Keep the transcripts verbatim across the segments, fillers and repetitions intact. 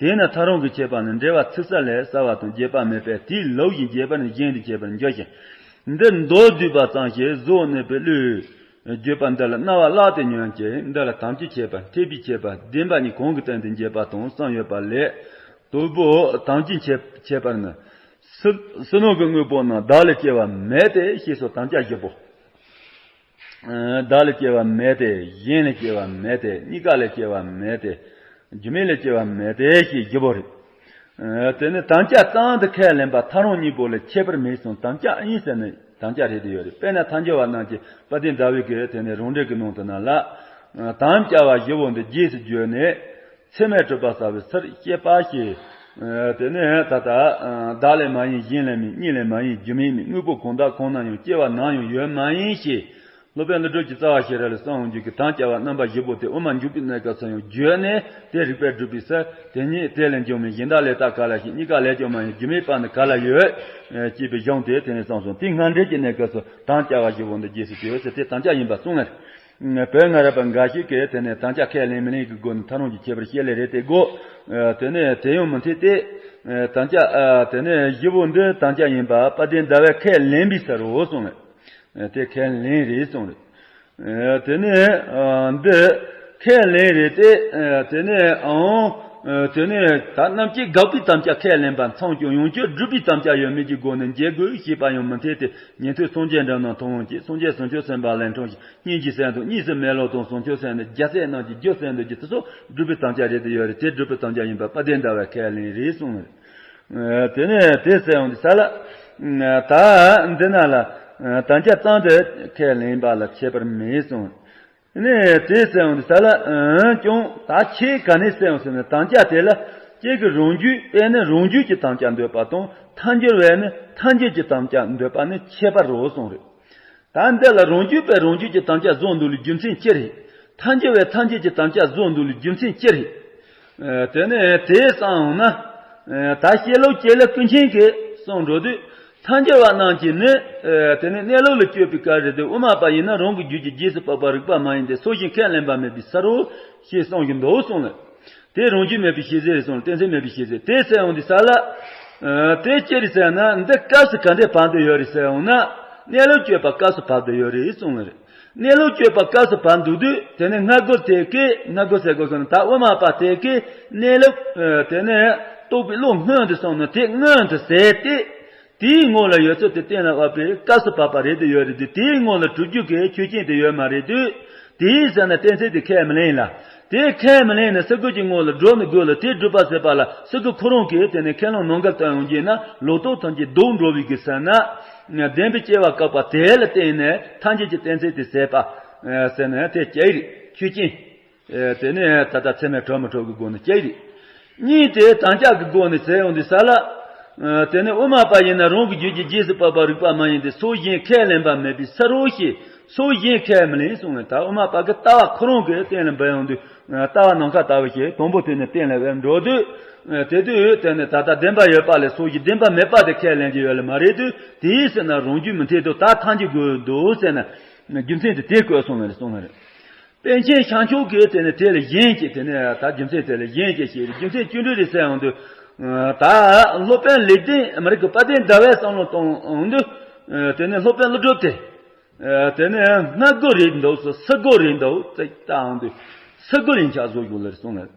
དེས་ན་ཐག་རིང་གི་ཁྱད་པར་ནི་འབྲེལ་བ་ཚིག་གསལ་ལས་གསལ་བ་དང་རྒྱས་པ་མེད་པས། དེའི་ལུགས་ཀྱི་རྒྱས་པར་ནི་གཞན་དུ་ཁྱད་པར་འགྱུར་ཞིང་། འདི་མདོར་བསྡུས་པ་ཙམ་ཞིག་གཟུགས་གནས་པའི་བློས་བརྗོད་པ་འདི་ལ་རྣ་བ་བླགས་ཏེ་ཉོན་ཅིག་འདི་ལ་དམ་ཅན་ཁྱད་པར་ཐེག་པའི་ཁྱད་པར་བདེན་པ་གཉིས་གང་གི་སྟེང་དུ་འབྱེད་པ་དང་གསུམ་ཡོད་པ་ལས། དང་པོ་དམ་ཅན་ཁྱད་ཁྱད་པར་ནི། སུ་སུ་ནང་གི་དངོས་པོ་རྣམས་བདག་ལས་སྐྱེ་བ་མེད་དེ་ཞེས་སོགས་དམ་བཅའ་བཞི་པོ། བདག་ལས་སྐྱེ་བ་མེད་དེ། གཞན་ལས་སྐྱེ་བ་མེད་དེ། གཉིས་ཀ་ལས་སྐྱེ་བ་མེད་དེ། རྒྱུ་མེད་ལས་སྐྱེ་བ་མེད་དེ་ཞེས་བཞི་པོ་རེད། དེ་ནི་དམ་བཅའ་ཙམ་དུ་ཁས་ལེན་པ་ཐག་རིང་གཉིས་པོ་ལས་ཁྱད་པར་མེད་གསུངས། དམ་བཅའ་ཨིན་ཟེར་ནས་དམ་བཅའ་རེད་དེ་ཡོད་རེད། དཔེར་ན་ཐལ་འགྱུར་བ་རྣམས་ཀྱིས་དཔལ་ལྡན་ཟླ་བའི་གི་དེ་ནས་རང་འགྲེལ་གྱི་ནང་དུ་ན་ལ། དམ་བཅའ་བ་བཞི་པོ་འདི་རྗེས་སུ་བརྗོད་ནས། ཚད་མས་གྲུབ་པ་གསལ་བའི་ཚུལ་བཤད་པ་ཞེས། དེ་ནས་ད་ལྟ་བདག་ལས་མ་ཡིན་གཞན་ལས་མིན། གཉིས་ལས་མ་ཡིན་རྒྱུ་མེད་མིན། དངོས་པོ་གང་དག་གང་ན་ཡང་། སྐྱེ་བ་ནམ་ཡང་ཡོད་མ་ཡིན་ཞེས། སློབ་དཔོན་ཀླུ་སྒྲུབ་ཀྱི་རྩ་བ་ཤེས་རབ་ལས་གསུངས་ཡོང་རྒྱུ་གི་དམ་བཅའ་བ་རྣམ་པ་བཞི་པོ་དེ་དབུ་མ་འཇུག་པའི་གནས་སྐབས་སུ་ཡང་བརྗོད་ནས་དེ་རིགས་པས་སྒྲུབ་པའི་ཚུལ། དེ་ཉིད་དེ་ལས་འབྱུང་མིན། གཞན་དག་ལས་དག་ག་ལ་ཞིག་གཉིས་ཀ་ལས་ཀྱང་མ་ཡིན། རྒྱུ་མེད་པ་ནི་ག་ལ་ཡོད། ཅེས་པའི་གཞུང་དེ་དེ་ནས་གསུངས་སོང་། དེའི་སྔ་འགྲེལ་གྱི་གནས་སྐབས་སུ་དམ་བཅའ་བ་བཞི་པོ་འདི་རྗེས་སུ་བརྗོད་ཟེར་དེ་དམ་བཅའ་ཡིན་པ་གསུངས་ནས། བོད་སྔ་རབས་པ་འགའ་ཞིག་གིས་དེ་ནས་དམ་བཅའ་ཁས་ལེན་མི་ལེན་གྱི་སྒོ་ནས་ཐག་རིང་གི་ཁྱད་པར་བཤད་ལེ་རེད་དེ་གོ། དེ་ནས་དེ་ཡང་མི་འཐད་དེ། དམ་བཅའ་དེ་ནས་བཞི་པོ་འདི་དམ་བཅའ་ཡིན་པ་དཔལ་ལྡན་ཟླ་བས་ཁས་ལེན་པའི་ས་རུ་གསུངས་ནས། དེ་ཁས་ལེན་རེད་གསུངས་རེད། དེ་ནས་འདི་ཁས་ལེན་རེད་དེ། དེ་ནས་ཨང་། དེ་ནས་ད་རྣམ་བཅད་དགག་པའི་དམ་བཅའ་ཁས་ལེན་པ་མཚུངས་ཀྱང་ཡང་བསྐྱར་སྒྲུབ་པའི་དམ་བཅའ་ཡོད་མེད་ཀྱི་སྒོ་ནས་འབྱེད་དགོས་ཞེས་པ་ཡང་མི་འཐད་དེ། ཉན་ཐོས་སངས་རྒྱས་འབྲིང་རྣམས་མཐོང་བ་གྱིས། སངས་རྒྱས་བྱང་ཆུབ་སེམས་དཔའ་ལས་འཁྲུངས་ཤིང་། སྙིང་རྗེའི་སེམས་དང་གཉིས་སུ་མེད་ལུགས་དང་བྱང་ཆུབ་སེམས་ནི་རྒྱལ་སྲས་རྣམས་ཀྱི་རྒྱུ་ཟེར་འདོད་ཀྱི་དེ་ཚོ་སྒྲུབ་པའི་དམ་བཅའ་རེད་དེ་ཡོད་རེད། དེ་སྒྲུབ་པའི་དམ་བཅའ་ཡིན་པ་དཔལ་ལྡན་ཟླ་བས་ཁས་ལེན་རེད་གསུངས་རེད། དེ་ནས་དེ་ཟེར་ཡོང་དུས་ས་ལ། ད་འདི་ན་ལ། དམ་བཅའ་ཙམ་དུ་ཁས་ལེན་པ་ལ་ཁྱད་པར་མེད་གསུངས། ནས་དེ་ཟེར་ཡོང་དུས་ས་ལ། ཀྱང་ད་ཁྱེད་ག་ནས་ཟེར་ཡོང་ཟེར་ན་དམ་བཅའ་དེ་ལ་ཁྱེད་ཀྱི་རང་རྒྱུད་པས་ནི་རང་རྒྱུད་ཀྱི་དམ་བཅའ་འདོད་པ་དང་ཐལ་འགྱུར་བས་ནི་ཐལ་འགྱུར་གྱི་དམ་བཅའ་འདོད་པ་ནི་ཁྱད་པར་རོ་གསུངས་རེད། ད་འདི་ལ་རང་རྒྱུད་པས་རང་རྒྱུད་ཀྱི་དམ་བཅའ་བཟོ་འདུག་ལ་རྒྱུ་མཚན་ཅི་རེད། ཐལ་འགྱུར་བས་ཐལ་འགྱུར་གྱི་དམ་བཅའ་བཟོ་འདུག་ལ་རྒྱུ་མཚན་ཅི་རེད། དེ་ནས་དེ་བསམ་ཡོང་ན། ད་བཤད་ལུགས་བྱེད་ལས་ཀུན་མཁྱེན་གྱིས་གསུངས་འགྲོ་དུས། ཐལ་འགྱུར་བ་རྣམས་ཀྱིས་ནི། དེ་ནས་གནས་ལུགས་ལ་དཔྱོད་པའི་སྐབས་རེ་དུ་དབུ་མ་པ་ཡིན་ན་རང་གི་རྒྱུད་ཀྱི་རྗེས་སུ་དཔག་པ་རིགས་པ་མ་ཡིན་ཏེ་སོ་བཞིན་ཁས་ལེན་པ་མེད་པའི་ས་རུ་ཞེས་གསུངས་བཞིན་འདུག་གསུངས་ལ། དེ་རང་རྒྱུད་མེད་པའི་ཤེས་ཚད་རེད་གསུངས་ལ་གཏན་ཚིགས་མེད་པའི་ཤེས་ཚད་དེ་ཟེར་ཡོང་དུས་ས་ལ། དེ་ཅི་རེད་ཟེར་ན་འདི་སྐབས་སུ་ག་འདྲས་བབས་བསྡད་ཡོད་རེད་ཟེར་ཡོང་ན། གནས་ལུགས་དཔྱོད་པ་སྐབས་སུ་བབས་བསྡད་ཡོད་རེད་གསུངས་ལ་རེད། གནས་ལུགས་དཔྱོད་པ་སྐབས་སུ་བབས་འདུག་དུས་དེ་ནས་སྔ་རྒོལ་དེ་གས་སྔ་རྒོལ་ཟེར་དགོས་ཟེར་ན་ད་དབུ་མ་པ་དེ་གས་གནས་ལུགས་དེ་ནས་རྟོགས་པའི་བློ་སྔོན་དུ་སོང་ནས་དེ་སྔོན་དུ་ཟད་དེ། དེའི་ངོ་ལ་ཡོད་ཚད་དེ་གཏན་ལ་དབབ་པའི་སྐབས་སུ་བབས་པ་རེད་དུ་ཡོད་རེད་དུས་དེའི་ངོ་ལ་གྲུབ་རྒྱུ་གས་ཆོས་ཅན་དེ་ཡོད་མ་རེད་དུས། དེའི་ཟེར་ན་གཏན་ཚིགས་དེ་ཁས་མི་ལེན་ལ། དེ་ཁས་མི་ལེན་ནས་སེ་གོལ་གྱི་ངོ་ལ་འགྲོ་ནི་དགོས་ལ་དེ་སྒྲུབ་པ་ཟེར་པ་ལ་སེ་གོལ་ཁོ་རང་གིས་དེ་ནས་ཁས་བླངས་གནང་གལ་བཏོན་ཡོང་རྒྱུ་ན་ལོག་རྟོག་ཐམས་ཅད་ལྡོག་འགྲོ་བའི་གི་ཟེར་ན། བདེན་པའི་སྐྱེ་བ་བཀག་པ་དེ་ལ་བརྟེན་ནས་ཐལ་འགྱུར་གྱི་གཏན་ཚིགས་དེ་ཟད་པ། ཟེར་ན་དེ་ཅི་རེད་ཆོས་ཅན། དེ་ནས་ད་ལྟ་ཚད་མས་གྲུབ་མི་གྲུབ་ཀྱི་སྒོ་ནས་ཅི་རེད། གཉིས་དེ་དམ་བཅའ་གི་སྒོ་ནས་ཟེར་ཡོང་དུས་ས་ལ། དེ་ནས་དབུ་མ་པ་ཡིན་ན་རང་གི་རྒྱུད་ཀྱི་རྗེས་སུ་དཔག་པ་རིགས་པ་མ་ཡིན་ཏེ་སོ་བཞིན་ཁས་ལེན་པ་མེད་པའི་ས་རུ་ཞེས་སོ་བཞིན་ཁས་མི་ལེན་གསུངས་ནས་ད་དབུ་མ་པ་གི་ལྟ་བ་ཁོ་རང་གི་གཏན་ལ་འབེབས་ཡོང་དུས་ལྟ་བ་ནམ་མཁའ་ལྟ་བུ་ཞེས་དང་པོ་དེ་ནས་གཏན་ལ་འབེབས་འགྲོ་དུས། དེ་དུས་དེ་ནས་ད་ལྟ་བདེན་པ་ཡོད་པ་ལས་སོ་བཞིན་བདེན་པ་མེད་པ་དེ་ཁས་ལེན་གྱི་ཡོད་ལ་མ་རེད་དུས་དེའི་ཟེར་ན་རང་རྒྱུད་མི་འཐད་དོ་ད་ཐལ་འགྱུར་དགོས་འདུག་ཟེར་ན། རྒྱུ་མཚན་དེ་དེ་བཀོད་སོང་ནས་གསུངས་ནས། པཎ་ཆེན་ཤཱཀྱ་མཆོག་གིས་དེ་ནས་དེ་ལ་གཞན་གྱིས་དེ་ནས་ད་རྒྱུ་མཚན་དེ་ལ་གཞན་གྱིས་ཞེས་རྒྱུ་མཚན་བཅུ་འདྲི་རེ་ཟེར་ཡོང་དུས། ད་སློབ་དཔོན་ལེགས་ལྡན་མི་རིགས་ཀྱི་དཔལ་ལྡན་ཟླ་བས་བསམ་བློ་གཏོང་འོང་དུས། དེ་ནས་སློབ་དཔོན་ཀླུ་སྒྲུབ་དེ། དེ་ནས་སྔ་རྒོལ་རེད་འདུག་སོ་སེ་རྒོལ་རེད་འདུག་ཅེས་བལྟ་འོང་དུས། སེ་རྒོལ་ཡིན་ཆགས་བཟོ་རྒྱུ་ལ་གསུངས་ནས།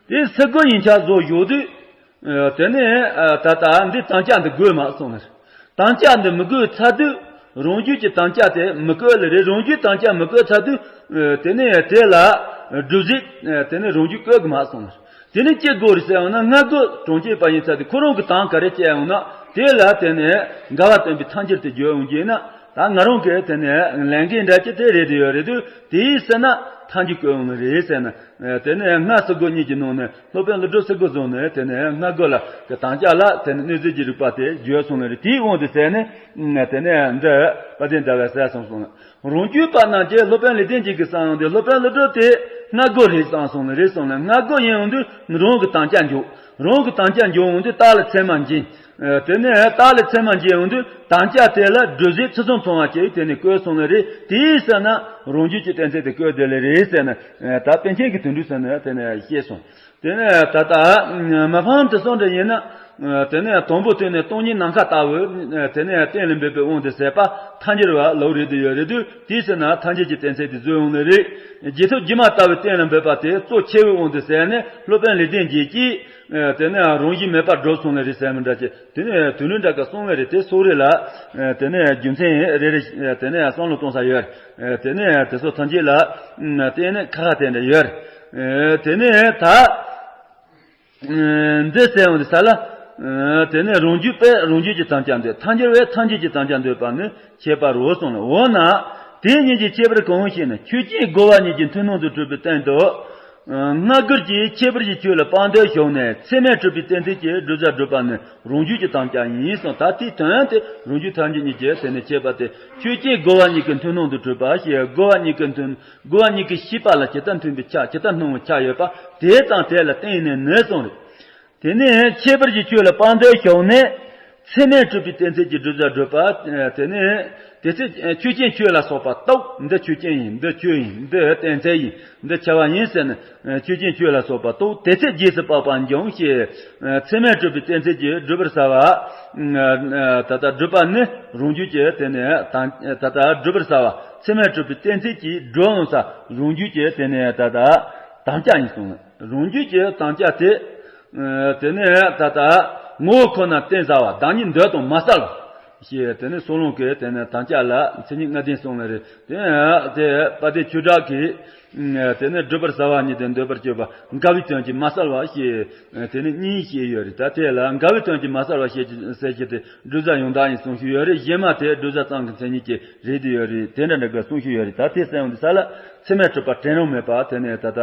དེ་སེ་རྒོལ་ཡིན་ཆགས་བཟོ་ཡོད་དུས། དེ་ནས་ད་ལྟ་འདི་དམ་བཅའ་འདི་དགོས་མ་གསུངས་ནས། དམ་བཅའ་འདི་མི་དགོས་ཚར་དུས། རང་རྒྱུད་ཀྱི་དམ་བཅའ་དེ་མི་དགོས་ལ་རེད། རང་རྒྱུད་དམ་བཅའ་མི་དགོས་ཚར་དུས། དེ་ནས་དེ་ལ་སྒྲུབ་བྱེད་དེ་ནས་རང་རྒྱུད་དགོས་གི་མ་གསུངས་ནས། དེ་ནས་ཅི་དགོས་རེད་ཟེར་ཡོང་ན་སྔ་རྒོལ་གྲོང་ཁྱེར་པ་ཡིན་ཚར་དུས་ཁོ་རང་གི་དམ་ག་རེ་བཅས་ཡོང་ན་དེ་ལ་དེ་ནས་འགལ་བ་སྟོན་པའི་ཐལ་འགྱུར་དེ་བརྗོད་ཡོང་རྒྱུ་ཡིན་ན། ད་ང་རང་གིས་དེ་ནས་ལས་འགན་འདྲ་ཅིག་དེ་རེད་དེ་ཡོད་རེད་དུས་དེའི་ཟེར་ན་ཐལ་འགྱུར་བཀོད་ཡོང་ནི་རེད་ཟེར་ན། དེ་ནས་སྔ་སེ་རྒོལ་གཉིས་ཀྱི་ནང་ནས་སློབ་དཔོན་ཀླུ་སྒྲུབ་སེ་རྒོལ་བཟུང་ནས་དེ་ནས་སྔ་རྒོལ་ལ་གི་དམ་བཅའ་ལ་དེ་ནས་གནོད་འཚེ་གྱི་རིགས་པ་དེ་བརྗོད་སོང་ནི་རེད། དེའི་དབང་དུ་ཟེར་ནས་དེ་ནས་འདི་དཔལ་ལྡན་ཟླ་བས་ཟེར་སོང་སོང་། རང་རྒྱུད་པ་རྣམས་ཀྱིས་སློབ་དཔོན་ལེགས་ལྡན་འབྱེད་ཀྱིས་བསམ་ཡོང་དུས་སློབ་དཔོན་ཀླུ་སྒྲུབ་དེ་སྔ་རྒོལ་རེད་བསམ་སོང་ནི་རེད་སོང་ནས་སྔ་རྒོལ་ཡིན་ཡོང་དུས་རང་གི་དམ་བཅའ་འཇོག་རང་གི་དམ་བཅའ་འཇོག་ཡོང་དུས་རྟགས་ལ་ཚད་མ་འབྱིན། དེ་ནས་རྟགས་ལ་ཚད་མ་འབྱིན་ཡོང་དུས་དམ་བཅའ་དེ་ལ་སྒྲུབ་བྱེད་ཚུལ་གསུམ་མཚུངས་པ་ཅིག་དེ་ནས་བཀོད་སོང་ནི་རེད། དེའི་ཟེར་ན་རང་རྒྱུད་ཀྱི་གཏན་ཚིགས་དེ་བཀོད་དེ་ལས་རེད་ཟེར་ན། ད་པཎ་ཆེན་གྱིས་དེ་འདྲ་ཟེར་ནས་དེ་ནས་བཤད་སོང་། དེ་ནས་ད་ལྟ་མི་ཕམ་དུ་སོང་འདྲ་ཡིན་ན། དེ་ནས་དང་པོ་དེ་ནས་སྟོང་ཉིད་ནམ་མཁའ་ལྟ་བུ། དེ་ནས་གཏན་ལ་འབེབས་པའི་དབང་དུ་ཟད་པ་ཐལ་འགྱུར་བ་ལོག་རེད་དུ་ཡོད་རེད་དུས། དེའི་ཕྱིར་ན་ཐལ་འགྱུར་གྱི་གཏན་ཚིགས་དེ་འཛོལ་ཡོང་ནི་རེད། རྗེས་ཐོབ་སྒྱུ་མ་ལྟ་བུའི་གཏན་ལ་འབེབས་པ་དེ་གཙོ་ཆེ་བའི་དབང་དུ་ཟད་ནས་སློབ་དཔོན་ལེགས་ལྡན་འབྱེད་ཀྱིས། དེ་ནས་རང་བཞིན་མེད་པར་སྒྲུབ་སོང་ནི་རེད་ཟེར་མི་འདྲ་ཅིག་དེ་ནས་དུ་ནུ་འདྲ་ག་གསུང་ལེ་རེད། དེ་སོགས་རེད་ལ། དེ་ནས་རྒྱུ་མཚན་རེ་རེ་དེ་ནས་བསམ་བློ་གཏོང་ས་ཡོད། དེ་ནས་དེ་ཚོ་ཐམས་ཅད་ལ་བརྟེན་ནས་ཁ་ཁ་དེ་འདྲ་ཡོད། དེ་ནས་ད། འདི་ཟེར་ཡོང་དུས་ས་ལ། དེ་ནས་རང་རྒྱུད་པས་རང་རྒྱུད་ཀྱི་དམ་བཅའ་འདོད། ཐལ་འགྱུར་བས་ཐལ་འགྱུར་གྱི་དམ་བཅའ་འདོད་པ་ནི་ཁྱད་པར་རོ་གསུངས་ལ། འོ་ན་དེ་གཉིས་ཀྱི་ཁྱད་པར་གང་ཞེ་ན། ཆོས་ཅན་རྒོལ་བ་གཉིས་ཀྱི་མཐུན་སྣང་དུ་གྲུབ་པའི་སྟེང་དུ། སྔ་རྒོལ་གྱིས་ཁྱད་པར་གྱི་ཆོས་ལ་དཔག་འདོད་ཞུགས་ནས་ཚད་མས་གྲུབ་པའི་གཏན་ཚིགས་ཀྱིས་སྒྲུབ་བྱ་སྒྲུབ་པ་ནི་རང་རྒྱུད་ཀྱི་དམ་བཅའ་ཡིན་གསུངས། ད་དེའི་དོན་དེ་རང་རྒྱུད་ཐལ་འགྱུར་གཉིས་ཀྱི་དེ་ནས་ཁྱད་པར་དེ། ཆོས་ཅན་རྒོལ་བ་གཉིས་ཀྱི་མཐུན་སྣང་དུ་གྲུབ་པ་ཞེས། རྒོལ་བ་གཉིས་ཀྱི་མཐུན། རྒོལ་བ་གཉིས་ཀྱི་ཤེས་པ་ལ་ཇི་ལྟར་མཐུན་པའི་ཆ། ཇི་ལྟར་སྣང་བའི་ཆ་ཡོད་པ་དེ་དང་དེ་ལ་བརྟེན་ནས་ནི་གསུངས་རེད། དེ་ནས་ཁྱད་པར་གྱི་ཆོས་ལ་དཔག་འདོད་ཞུགས་ནས་ཚད་མས་གྲུབ་པའི་གཏན་ཚིགས་ཀྱིས་སྒྲུབ་བྱ་སྒྲུབ་པ། དེ་ནས་དེ་ཚེ་ཆོས་ཅན་ཆོས་ལ་སོགས་པ་རྟོག་འདི་ཆོས་ཅན་ཡིན། འདི་ཆོས་ཡིན། འདི་གཏན་ཚིགས་ཡིན། འདི་ཁྱབ་པ་ཡིན་ཟེར་ནས་ཆོས་ཅན་ཆོས་ལ་སོགས་པ་རྟོག་དེ་ཚེ་རྗེས་སུ་དཔག་པ་འབྱུང་ཞེས། ཚད་མས་གྲུབ་པའི་གཏན་ཚིགས་ཀྱིས་སྒྲུབ་པར་བྱ་བ། ད་ལྟ་སྒྲུབ་པ་ནི་རང་རྒྱུད་ཀྱི་དེ་ནས་དང་། ད་ལྟ་སྒྲུབ་པར་བྱ་བ་ཚད་མས་གྲུབ་པའི་གཏན་ཚིགས་ཀྱིས་སྒྲུབ་འོང་ས་རང་རྒྱུད་ཀྱི་དེ་ནས་ད་ལྟ་དམ་བཅའ་ཡིན་གསུངས། རང་རྒྱུད་ཀྱི་དམ་བཅའ་དེ། དེ་ནས་ད་ལྟ་ངོ་བོ་ཁོ་ན་གཏན་གསལ་བ། བདག་ཉིད་འདོད་དང་མ་བསལ་བ། ཞེས་དེ་ནས་སྲོལ་ལུང་གི་དེ་ནས་དམ་བཅའ་ལ་མཚན་ཉིད་ལྔ་ལྡན་གསུངས་ལེ་རེད། དེ་དེ་དཔལ་ལྡན་ཆོས་གྲགས་ཀྱིས། དེ་ནས་སྒྲུབ་པར་བྱ་བ་ཉིད་དེ་འདོད་པར་གྱུར་པ་འགལ་བའི་དོན་གྱིས་མ་བསལ་བ་ཞེས། དེ་ནས་གཉིས་བཤད་ཡོད་རེད། ད་དེ་ལ་འགལ་བའི་དོན་གྱིས་མ་བསལ་བ་ཞེས་ཀྱི་ཟེར་གྱི་དེ་སྒྲུབ་བྱ་ཡང་དག་ཡིན་གསུང་ཞུས་ཡོད་རེད། གཞན་མ་དེ་སྒྲུབ་བྱ་ཙམ་གྱི་མཚན་ཉིད་ཀྱི་རེད་དེ་ཡོད་རེད། དེ་འདྲ་འདྲ་གི་གསུང་ཞུས་ཡོད་རེད། ད་དེ་གསལ་ཡོང་དུས་ས་ལ་ཚད་མས་གྲུབ་པ་དྲན་རུང་མེད་པ་དེ་ནས་ད་ལྟ།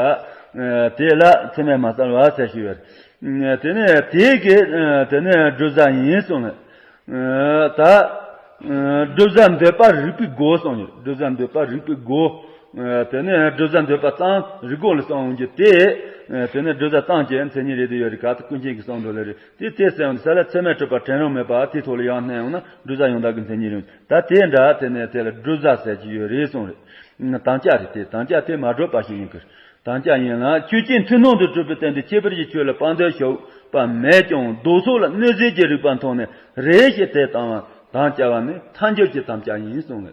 དེ་ལ་ཚད་མས་མ་བསལ་བ་ཟེར་ཞུས་ཡོད་རེད། དེ་ནས་དེ་གི་དེ་ནས་སྒྲུབ་བྱ་ཡིན་གསུངས་ལེ། ད། སྒྲུབ་བྱ་འདོད་པ་རིགས་པའི་སྒོ་གསུངས་ཡོད། སྒྲུབ་བྱ་འདོད་པ་རིགས་པའི་སྒོ། དེ་ནས་སྒྲུབ་བྱ་འདོད་པ་ཙམ་རིགས་སྒོ་ལ་གསུངས་ཡོང་རྒྱུ་དེ། དེ་ནས་སྒྲུབ་བྱ་ཙམ་གྱི་མཚན་ཉིད་རེད་དེ་ཡོད་རེད། ག་ད་ཀུན་མཁྱེན་གྱི་གསུང་དུ་ལེ་རེད། དེ་དེ་གསལ་ཡོང་དུས་ས་ལ་ཚད་མས་གྲུབ་པ་དྲན་རུང་མེད་པ་དེའི་ཐོག་ལ་ཡང་བསྣན་ཡོང་ན་སྒྲུབ་བྱ་ཡང་དག་གི་མཚན་ཉིད་རེད། ད་དེ་འདྲ་དེ་ནས་དེ་ལ་སྒྲུབ་བྱ་ཟེར་གྱི་ཡོད་རེད་གསུངས་རེད། དམ་བཅའ་རེད། དེ་དམ་བཅའ་དེ་མ་གྲུབ་པ་ཞིག་ཡིན་གྱི། དམ་བཅའ་ཡིན་ལ་ཆོས་ཅན་མཐུན་སྣང་དུ་གྲུབ་པའི་སྟེང་དུ་ཁྱད་པར་གྱི་ཆོས་ལ་དཔག་འདོད་ཞུགས་པ་མེད་ཀྱང་ལྡོག་ཕྱོགས་ལ་གནོད་བྱེད་ཀྱི་རིགས་པ་མཐོང་ནས་རེ་ཞིག་དེ་བཏང་བ་དམ་བཅའ་བ་ནི་ཐལ་འགྱུར་གྱི་དམ་བཅའ་ཡིན་གསུངས་ལ།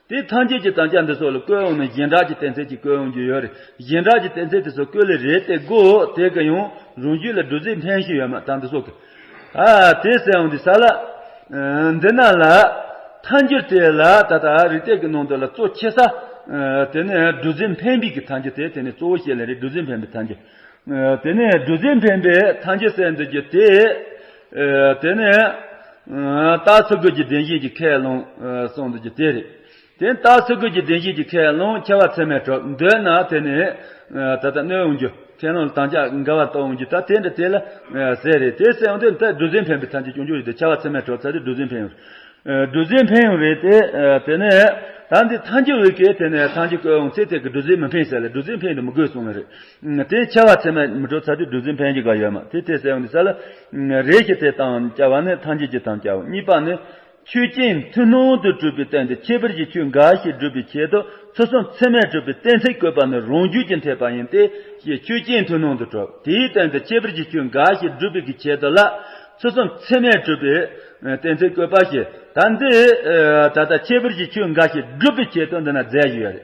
དེ་ཐལ་འགྱུར་གྱི་དམ་བཅའ་འདི་ཚོ་ལ་བཀོད་ཡོང་ན་བྱེ་བྲག་གི་གཏན་ཚིགས་ཀྱིས་བཀོད་ཡོང་རྒྱུ་ཡོད་རེད། བྱེ་བྲག་གི་གཏན་ཚིགས་དེ་ཚོ་བཀོད་ལེ་རེད་དེ་གོ། དེ་ག་ཡང་རང་རྒྱུད་ལ་སྒྲུབ་ཟིན་འཕེན་བཞིན་ཡོད་མ་ད་འདི་ཚོ་གི། ཨ་དེ་གསལ་ཡོང་དུས་ས་ལ། འདི་ན་ལ། ཐལ་འགྱུར་དེ་ལ་ད་ལྟ་རིགས་གཏེར་གྱི་ནང་དུ་ལ་གཙོ་ཆེ་ས། དེ་ནས་སྒྲུབ་ཟིན་འཕེན་པའི་གི་ཐལ་འགྱུར་དེ་དེ་ནས་གཙོ་བོ་བཤད་ལེ་རེད། སྒྲུབ་ཟིན་འཕེན་པའི་ཐལ་འགྱུར། དེ་ནས་སྒྲུབ་ཟིན་འཕེན་པའི་ཐལ་འགྱུར་ཟེར་འདུག་རྒྱུ་དེ། དེ་ནས། རྟགས་ཚུལ་དགོས་ཀྱི་བདེན་བཞི་གི་ཁས་བླངས་གསུངས་འདུག་རྒྱུ་དེ་རེད། དེ་རྟགས་ཚུལ་དགོས་ཀྱི་བདེན་བཞི་གི་ཁས་བླངས་ཁྱབ་པ་ཚད་མས་གྲུབ་འདོད་ན་དེ་ནས། ད་ལྟ་གནོད་འོང་རྒྱུ། ཁས་བླངས་ལ་དམ་བཅའ་འགལ་བ་གཏོང་འོང་རྒྱུ་ད་དེ་འདྲ་དེ་ལ་ཟེར་རེད། དེ་ཟེར་ཡོང་དུས་ད་སྒྲུབ་ཟིན་འཕེན་པའི་ཐལ་འགྱུར་སྐྱོང་རྒྱུ་རེད་དེ་ཁྱབ་པ་ཚད་མས་གྲུབ་ཚར་དུས་སྒྲུབ་ཟིན་འཕེན་ཡོང་། སྒྲུབ་ཟིན་འཕེན་ཡོང་རེད་དེ། དེ་ནས་ད་འདི་ཐལ་འགྱུར་བའི་སྐད་དེ་ནས་ཐལ་འགྱུར་བཀོད་ཡོང་ཚེ་དེ་གི་སྒྲུབ་ཟིན་མི་འཕེན་ཟེར་ལ་སྒྲུབ་ཟིན་འཕེན་དུ་མི་དགོས་གསུངས་ལ་རེད། དེ་ཁྱབ་པ་ཚད་མས་མི་གྲུབ་ཚར་དུས་སྒྲུབ་ཟིན་འཕེན་གྱི་ག་ཡོད་མ་དེ་དེ་ཟེར་ཡོང་དུས་ས་ལ། རེ་ཞིག་དེ་དང་བཅའ་བ་ནི་ཐལ་འགྱུར་གྱི་དམ་བཅའ་བ། གཉིས་པ་ནི། ཆོས་ཅན་མཐུན་སྣང་དུ་གྲུབ་པའི་སྟེང་དུ་ཁྱད་པར་གྱི་ཆོས་འགའ་ཞིག་སྒྲུབ་པའི་ཆེད་དུ་ཚུལ་གསུམ་ཚད་མས་གྲུབ་པའི་གཏན་ཚིགས་བཀོད་པ་ནི་རང་རྒྱུད་ཀྱི་འཐད་པ་ཡིན་ཏེ། ཞེས་ཆོས་ཅན་མཐུན་སྣང་དུ་གྲུབ་དེའི་སྟེང་དུ་ཁྱད་པར་གྱི་ཆོས་འགའ་ཞིག་སྒྲུབ་པའི་གི་ཆེད་དུ་ལ། ཚུལ་གསུམ་ཚད་མས་གྲུབ་པའི་གཏན་ཚིགས་བཀོད་པ་ཞེས་ད་འདི། ད་ལྟ་ཁྱད་པར་གྱི་ཆོས་འགའ་ཞིག་སྒྲུབ་པའི་ཆེད་དུ་འདི་ན་མཛད་ཀྱི་ཡོད་རེད།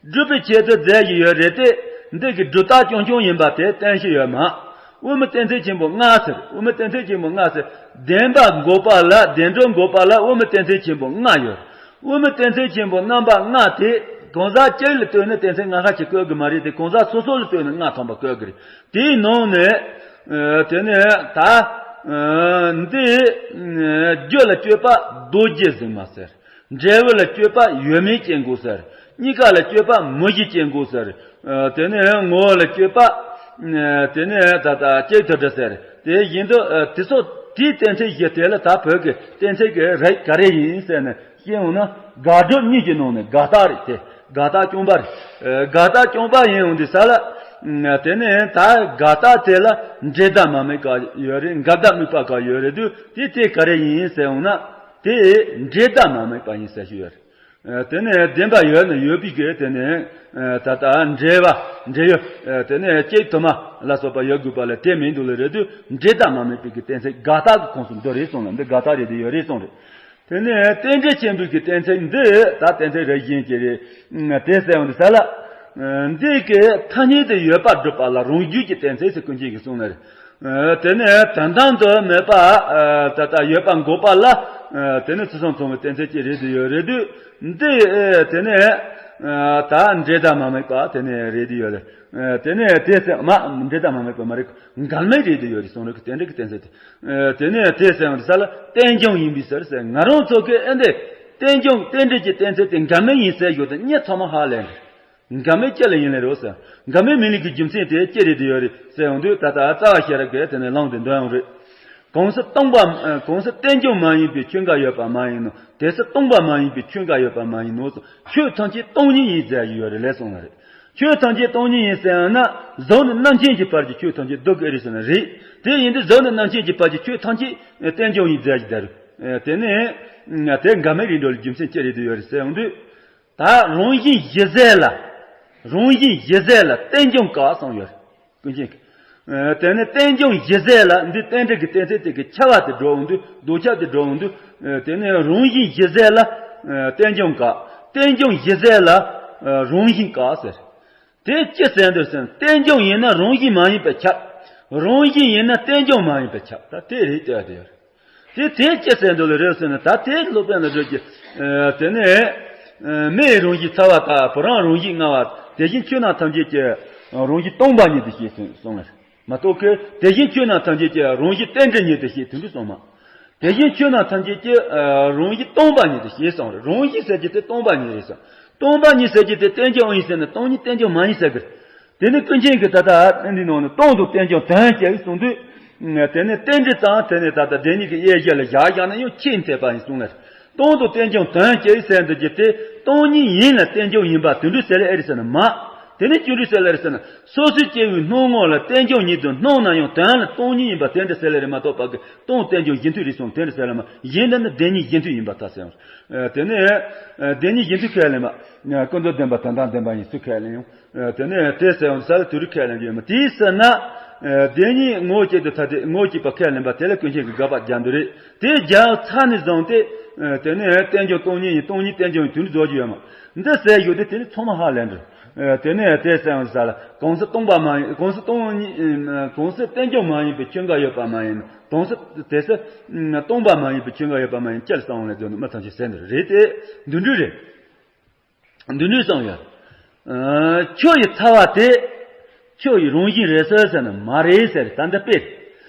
སྒྲུབ་པའི་ཆེད་དུ་མཛད་ཀྱི་ཡོད་རེད་དེ། འདི་གི་སྒྲུབ་རྟགས་རྐྱང་རྐྱང་ཡིན་པ་དེ་བསྟན་བཞིན་ཡོད་མ། དབུ་མའི་གཏན་ཚིགས་ཆེན་པོ་ལྔ་ཟེར། དབུ་མའི་གཏན་ཚིགས་ཆེན་པོ་ལྔ་ཟེར། བདེན་པ་འགོག་པ་ལ་བདེན་གྲུབ་འགོག་པ་ལ་དབུ་མའི་གཏན་ཚིགས་ཆེན་པོ་ལྔ་ཡོད། དབུ་མའི་གཏན་ཚིགས་ཆེན་པོ་རྣམ་པ་ལྔ་དེ་གང་ཟག་གཅིག་ལ་ལྟོས་ནས་གཏན་ཚིགས་ལྔ་ཁ་ཅིག་བཀོད་དགོས་མ་རེད་དེ་གང་ཟག་སོ་སོ་ལ་ལྟོས་ནས་ལྔ་ཐམ་པ་བཀོད་དགོས་རེད། དེའི་ནང་ནས། དེ་ནས་ད། འདི། རྒྱུ་ལ་སྤྱོད་པ་རྡོ་རྗེ་གཟིགས་མ་ཟེར། འབྲས་བུ་ལ་སྤྱོད་པ་ཡོད་མེད་དཔྱད་འགོག་ཟེར། གཉིས་ཀ་ལ་སྤྱོད་པ་མུ་བཞི་དཔྱད་འགོག་ཟེར། དེ་ནས་ངོ་བོ་ལ་སྤྱོད་པ། དེ་ནས་ད་ལྟ་གཅིག་ཏུ་འདྲ་ཟེར། དེ་བཞིན་དུ་དེ་ཚོ་དེའི་གཏན་ཚིགས་བཞི་དེ་ལ་ད་བོད་ཀྱི་གཏན་ཚིགས་ཀྱི་རིགས་ག་རེ་ཡིན་ཟེར་ནས་བཤད་འོང་ན་དགག་སྒྲུབ་གཉིས་ཀྱི་ནང་ནས་དགག་རྟགས་རེད་དེ། དགག་རྟགས་རྐྱང་པ་རེད། དགག་རྟགས་རྐྱང་པ་ཡིན་འོང་དུས་ས་ལ། དེ་ནས་ད་དགག་རྟགས་དེ་ལ་འབྲེལ་ཟླ་མ་དམིགས་པ་ཡོད་རེད། འགལ་ཟླ་དམིགས་པ་ག་ཡོད་རེད་དུས་དེ་དེ་ག་རེ་ཡིན་ཟེར་འོང་ན། དེ་འབྲེལ་ཟླ་མ་དམིགས་པ་ཡིན་ཟེར་ཞུ་ཡོད་རེད། དེ་ནས་བདེན་པ་ཡོད་ན་ཡོད་པའི་གི་དེ་ནས་ད་ལྟ་འབྲེལ་བ་འབྲེལ་ཡོད་དེ་ནས་གཅིག་དུ་མ་ལ་སོགས་པ་ཡོད་དགོས་པ་ལ་དེ་མིན་འདུག་ལ་རེད་དུས་འབྲེལ་ཟླ་མ་དམིགས་པའི་གི་གཏན་ཚིགས་དགག་རྟགས་ཀྱི་ཁོངས་སུ་འདུ་རེད་གསུངས་ལ། འདི་དགག་རྟགས་རེད་དེ་ཡོད་རེད་གསུངས་རེད། དེ་ནས་རྟེན་འབྲེལ་ཆེན་པོའི་གི་གཏན་ཚིགས་འདི་ད་གཏན་ཚིགས་རེ་བཞིན་གྱི་རེད། དེ་གསལ་བ་འདི་ས་ལ། འདི་གི་ཐ་སྙད་དུ་ཡོད་པ་སྒྲུབ་པ་ལ་རང་རྒྱུད་ཀྱི་གཏན་ཚིགས་སུ་ཀུན་མཁྱེན་གྱིས་གསུངས་ནི་རེད། དེ་ནས་དོན་དམ་དུ་མེད་པ་ད་ལྟ་ཡོད་པ་འགོག་པ་ལ། དེ་ནི་ཚུལ་གསུམ་མཚུངས་པའི་གཏན་ཚིགས་ཀྱི་རེད་དུ་ཡོད་རེད་དུས། འདི་དེ་ནས་ད་འབྲེལ་ཟླ་མ་དམིགས་པ་དེ་ནས་རེད་དུ་ཡོད་རེད། དེ་ནས་དེ་ཚེ་མ་འབྲེལ་ཟླ་མ་དམིགས་པ་མ་རེད། འགལ་དམིགས་རེད་དུ་ཡོད་རེད་གསུངས་རེད། རྟེན་འབྲེལ་གྱི་གཏན་ཚིགས་དེ། དེ་ནས་དེ་གསལ་བ་འདི་ས་ལ་རྟེན་འབྱུང་ཡིན་པའི་ཟེར་ཟེར། ང་རང་ཚོ་གི་ཨེ་འདི་རྟེན་འབྱུང་རྟེན་འབྲེལ་གྱི་གཏན་ཚིགས་དེ་འགལ་དམིགས་ཡིན་ཟེར་ཡོད་དེ་གཉིས་ཚང་མ་ཧ་ལས་འདུག་འགལ་དམིགས་ཅི་ལ་ཡིན་ལེ་རོ་ཟེར། འགལ་དམིགས་མིན་ལུགས་ཀྱི་རྒྱུ་མཚན་དེ་ཅི་རེད་དུ་ཡོད་རེད་ཟེར་ཡོང་དུས། ད་ལྟ་རྩ་བ་ཤེས་རབ་ཀྱི་དེ་ནས་ལུང་དེ་འདོན་ཡོང་རེད། གང་ཟག་སྟོང་པ། གང་ཟག་རྟེན་འབྱུང་མ་ཡིན་པའི་ཆོས་འགའ་ཡོད་པ་མ་ཡིན་ནོ། དེ་ཚེ་སྟོང་པ་མ་ཡིན་པའི་ཆོས་འགའ་ཡོད་པ་མ་ཡིན་ནོ། ཆོས་ཐམས་ཅད་སྟོང་ཉིད་ཡིན་ཟེར་གྱི་ཡོད་རེད་ལས་གསུངས་པ་རེད། ཆོས་ཐམས་ཅད་སྟོང་ཉིད་ཡིན་ཟེར་ཡང་ན་གཟུགས་ནས་རྣམ་མཁྱེན་གྱི་བར་གྱི་ཆོས་ཐམས་ཅད་སྡུག་གི་ཨེ་རེད་ཟེར་ན་རེད། དེ་ཡིན་དུས་གཟུགས་ནས་རྣམ་མཁྱེན་གྱི་བར་གྱི་ཆོས་ཐམས་ཅད་རྟེན་འབྱུང་ཡིན་ཟེར་གྱི་ད་རུ། དེ་ནས་དེ་འགལ་དམིགས་རིགས་འགྲོ་ལ་རྒྱུ་མཚན་ཅི་རེད་དུ་ཡོད་རེད་ཟེར་ཡོང་དུས། ད་རང་བཞིན་གཞི་ཟེར་ལ། རང་བཞིན་གཞི་ཟེར་ལ་རྟེན་འབྱུང་བཀག་གསུངས་ཡོད་རེད། ཀུན་མཁྱེན་གྱིས། དེ་ནས་རྟེན་འབྱུང་གཞི་ཟེར་ལ་འདི་རྟེན་འབྲེལ་གྱི་གཏན་ཚིགས་དེ་གི་ཁྱབ་པ་དེ་འགྲོ་འོང་དུས། ལྡོག་ཁྱབ་དེ་འགྲོ་འོང་དུས། དེ་ནས་རང་བཞིན་གཞི་ཟེར་ལ་རྟེན་འབྱུང་བཀག་རྟེན་འབྱུང་གཞི་ཟེར་ལ་རང་བཞིན་བཀག་ཟེར། དེ་ཅི་ཟེར་འདུག་ཟེར་ན། རྟེན་འབྱུང་ཡིན་ན་རང་བཞིན་མ་ཡིན་པས་ཁྱབ། རང་བཞིན་ཡིན་ན་རྟེན་འབྱུང་མ་ཡིན་པས་ཁྱབ། ད་དེ་རེད་དེ་དེ་རེད། དེ་དེ་ཅི་ཟེར་འདུག་ལ་རེད་ཟེར་ན། ད་དེ་སློབ་དཔོན་ལ་འགྲོ་གི། དེ་ནས་མེའི་རང་བཞིན་ཚ་བ་ལྟར་བུ་རམ་རང་བཞིན་མངར་བ། དེ་བཞིན་ཆོས་རྣམས་ཐམས་ཅད་ཀྱི་རང་བཞིན་སྟོང་པ་ཉིད་དུ་ཤེས་གསུངས་ལ། མ་གཏོགས་ཀྱི་དེ་བཞིན་ཆོས་རྣམས་ཐམས་ཅད་ཀྱི་རང་བཞིན་རྟེན་འབྲེལ་ཉིད་དུ་ཤེས་དོན་དུ་གསུངས་མ། དེ་བཞིན་ཆོས་རྣམས་ཐམས་ཅད་ཀྱི་རང་བཞིན་སྟོང་པ་ཉིད་དུ་ཤེས་གསུངས་རེད། རང་བཞིན་ཟེར་གྱི་དེ་སྟོང་པ་ཉིད་རེད་ཟེར། སྟོང་པ་ཉིད་ཟེར་གྱི་དེ་རྟེན་འབྱུང་ཨང་ཡིན་ཟེར་ན་སྟོང་ཉིད་རྟེན་འབྱུང་མ་ཡིན་ཟེར་གི། དེ་ནི་ཀུན་མཁྱེན་གྱིས་ད་ལྟ་འདི་ནང་ནས་སྟོང་དང་རྟེན་འབྱུང་དོན་བཅས་གསུངས་དུས། དེ་ནི་རྟེན་འབྲེལ་དང་དེ་ནི་ད་ལྟ་བདེན་གཉིས་ཀྱི་དབྱེ་གཞི་ལ་བཞག་བཞག་ན་ཡང་ཁྱད་མཐུན་པ་ཡིན་གསུངས་ལ། སྟོང་དང་རྟེན་འབྱུང་དོན་བཅས་ཟེར་འདི་གྱི་དེ་སྟོང་ཉིད་ཡིན་ལ་རྟེན་འབྱུང་ཡིན་པ་དོན་འགྲུབ་ཟེར་ལ་ཨེ་རེད་ཟེར་ན་མ། དེ་ནི་ཅི་འགྲུབ་ཟེར་ལ་རེད་ཟེར་ན། སོ་སོའི་སྐྱེ་བོའི་སྣང་ངོ་ལ་རྟེན་འབྱུང་ཉིད་དུ་སྣང་ན་ཡང་དོན་ལ་སྟོང་ཉིད་ཡིན་པ་དེ་འདྲ་ཟེར་ལ་རེད་མ་གཏོགས་པ་གི་སྟོང་རྟེན་འབྱུང་གཞི་མཐུན་རེད་གསུངས་དེ་འདྲ་ཟེར་ལ་མ་ཡིན། འདི་ནི་བདེན་གཉིས་གཞི་མཐུན་ཡིན་པ་ད་ཟེར། དེ་ནི་བདེན་གཉིས་གཞི་མཐུན་ཁས་ལེན་པ། ཀུན་རྫོབ་བདེན་པ་དོན་དམ་བདེན་པ་ཡིན་ཚུལ་ཁས་ལེན་ཡང་། དེ་ནས་དེ་ཟེར་ཡང་ས་ལ་དུ་རུ་ཁས་ལེན་རྒྱུ་ཡོད་མ། དེའི་ཟེར་ན། བདེན་གཉིས་ངོ་བོ་གཅིག་ཏུ་ཐ་དད་ངོ་བོ་གཅིག་པ་ཁས་ལེན་པ་དེ་ལ་ཀུན་མཁྱེན་གྱིས་དགག་པ་བརྒྱབ་འདུག་རེད། དེ་རྒྱལ་ཚ་ནས་བཟུང་སྟེ། དེ་ནས་རྟེན་འབྱུང་སྟོང་ཉིད་ཡིན་སྟོང་ཉིད་རྟེན་འབྱུང་ཡིན་དུ་རྫོགས་རྒྱུ་ཡོད་མ། འདི་ཟེར་རྒྱུ་དེ་དེ་ནི་ཚང་མ་ཧ་ལས་འགྲོ། དེ་ནས་དེ་ཟེར་ཡང་ས་ལ་གང་ཟག་སྟོང་པ་མ་ཡིན་གང་ཟག་སྟོང་ཉིད་གང་ཟག་རྟེན་འབྱུང་མ་ཡིན་པའི་ཆོས་འགའ་ཡོད་པ་མ་ཡིན་ནོ། གང་ཟག་དེ་ཟེར། སྟོང་པ་མ་ཡིན་པའི་ཆོས་འགའ་ཡོད་པ་མ་ཡིན་ཅི་ལ་གསང་བ་ལས་དོན་མི་ཐམས་ཅད་ཟེར་འདི་རེད་དེ། འདི་འདྲ་རེད། འདི་འདྲའི་གསུངས་ཡོད། ཨ། ཆོས་ཀྱི་ཚ་བ་དེ་ཆོས་ཀྱི་རང་བཞིན་རེད་ཟེར་ཟེར་ན་མ་རེད་ཟེར། ད་འདི་དཔེ།